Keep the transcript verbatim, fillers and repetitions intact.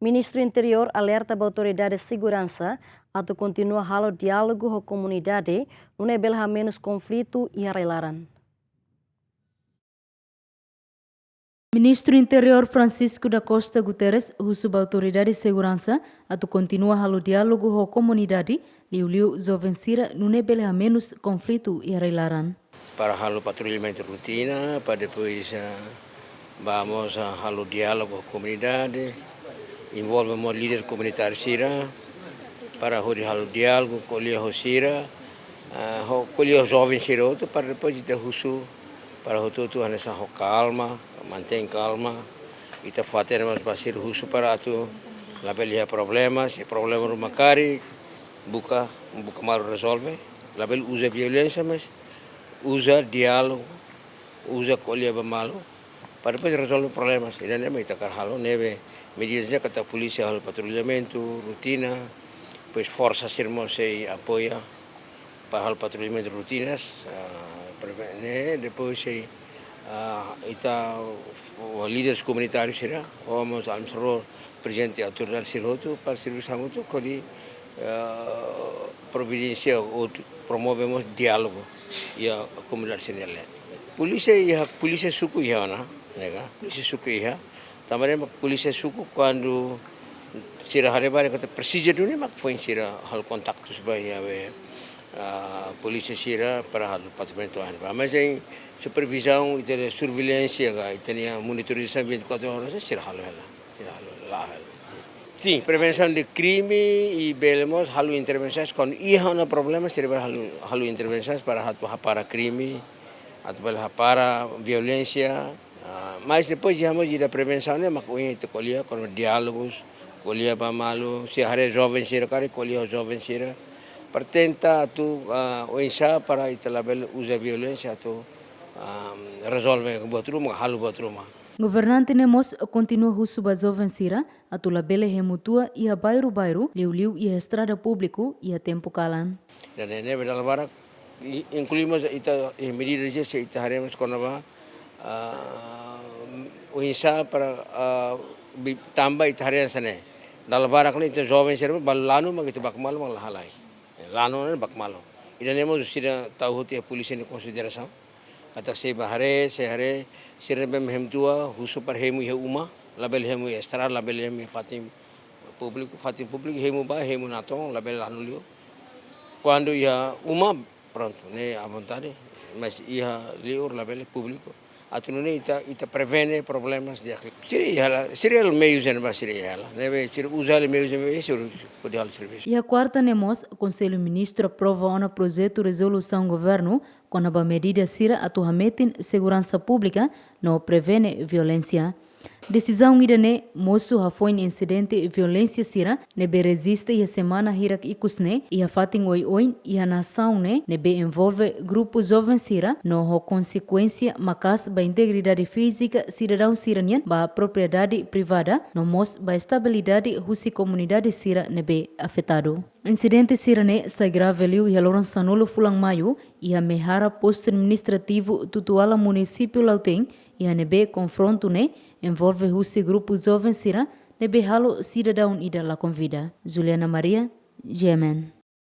Ministru Interiór alerta ba autoridade seguransa atu kontinua halo diálogu ho komunidade, nune'e bele hamenus konflitu iha rai-laran. Ministru Interiór Francisco da Costa Guterres husu ba autoridade seguransa atu kontinua halo diálogu ho komunidade, liuliu joven sira, nune'e bele hamenus konflitu iha rai-laran. Para halo patrullamentu rutina, para depois, ah, vamos, ah, halo diálogu ho komunidade, envolve mós líder komunitáriu sira, para hodi halo diálogu, ko'alia ho sira, ah, ho, ko'alia ho joven sira hotu, para depois ita husu, para hotu-hotu hanesan ho kalma, mantein kalma, ita fatin mós ba sira husu para atu labele iha problema, se problema ruma karik, buka, buka malu rezolve, labele uza violénsia, mas uza diálogu, uza ko'alia ba malu, para depois rezolve problemas. Ida-ne'e mak ita hakarak halo, ne'ebé medida ne'e katak polísia halo patrullamentu rutina, depois forsa sira mós sei apoia para halo patrullamentu rutinas, ah, prevene, depois sei, ah, ita, o líderes komunitáriu sira, o mós almos rol prezidente autoridade sira hotu, para servisu hamutuk hodi, ah, providensia ou promove mós diálogu iha komunidade sira-nia leet. Polísia iha, polísia suku iha ona, ne'e ka? Polísia suku iha. Tanba ne'e mak polísia suku kuandu sira haree ba katak presiza duni mak foin sira halo kontaktu ba iha be, ah, polísia sira para halo patrullamentu an ba. Mas em supervizaun, ita-nia surveilánsia ka, ita-nia monitorizasaun vinte e quatro horas, sira halo hela. Sira halo, la halo. Sin, prevensaun de krime i bele mós halo intervensaun. Kuandu iha ona problema, sira bele halo, halo intervensaun para atu hapara krime, atu bele hapara violénsia. Ah, mas depois iha mós ida prevensaun ne'e mak ohin ita ko'alia, kona-ba diálogus, ko'alia ba malu, se haree joven sira karik, ko'alia ho joven sira. Para tenta atu, ah, oinsá para ita labele uza violénsia atu, ah, rezolve buat ruma, halo buat ruma. Governante ne'e mós kontinua husu ba joven sira atu labele hemu tua iha bairru-bairru, liuliu iha estrada públiku iha tempu kalan. Ida-ne'e, ne'ebé dala barak, i-, inklui mós ita, eh, medida ne'ebé ita haree mós kona-ba, ah, oinsá para, ah, bi-, tanba ita haree hanesan ne'e. Dala barak ne'e ita joven sira balu lanu mak ita baku malu mak la halai. Lanu ne'e baku malu. Ida-ne'e mós sira tau hotu iha polísia nia konsiderasaun. Katak sei bá haree, sei haree, sira ne'ebé hemu tua, husu para hemu iha uma, labele hemu iha estrada, labele hemu iha fatin públiku, fatin públiku, hemu bá, hemu natoon, labele lanu liur. Kuandu iha uma, prontu, ne'e à vontade, mas iha liur labele, públiku. Atu nune'e ita, ita prevene problemas de accidente. Sira iha hela, sira iha meius ne'ebá sira iha hela. Ne'ebé sira uza hela meius ne'ebé sira hodi halo servisu. Iha kuarta ne'e mós, Konsellu Ministru aprova ona projetu rezolusaun governu kona-ba medida sira atu hametin seguransa públika no prevene violénsia. Desizaun ida-ne'e mosu hafoin insidente violénsia sira ne'ebé rejista iha semana hirak ikus ne'e, iha fatin oioin iha nasaun ne'e, ne'ebé envolve grupu joven sira no ho konsekuénsia maka'as ba integridade fízika sidadaun sira-nian, ba propriedade privada, no mós ba estabilidade husi komunidade sira ne'ebé afetadu. Insidente sira-ne'e sai grave liu iha loron sanulu fulan Maiu, iha Mehara, Postu Administrativu Tutuala, Munisípiu Lautém, iha ne'ebé konfrontu ne'e envolve husi grupu joven sira ne'ebé halo sidadaun ida lakon vida. Juliana Maria, G M N.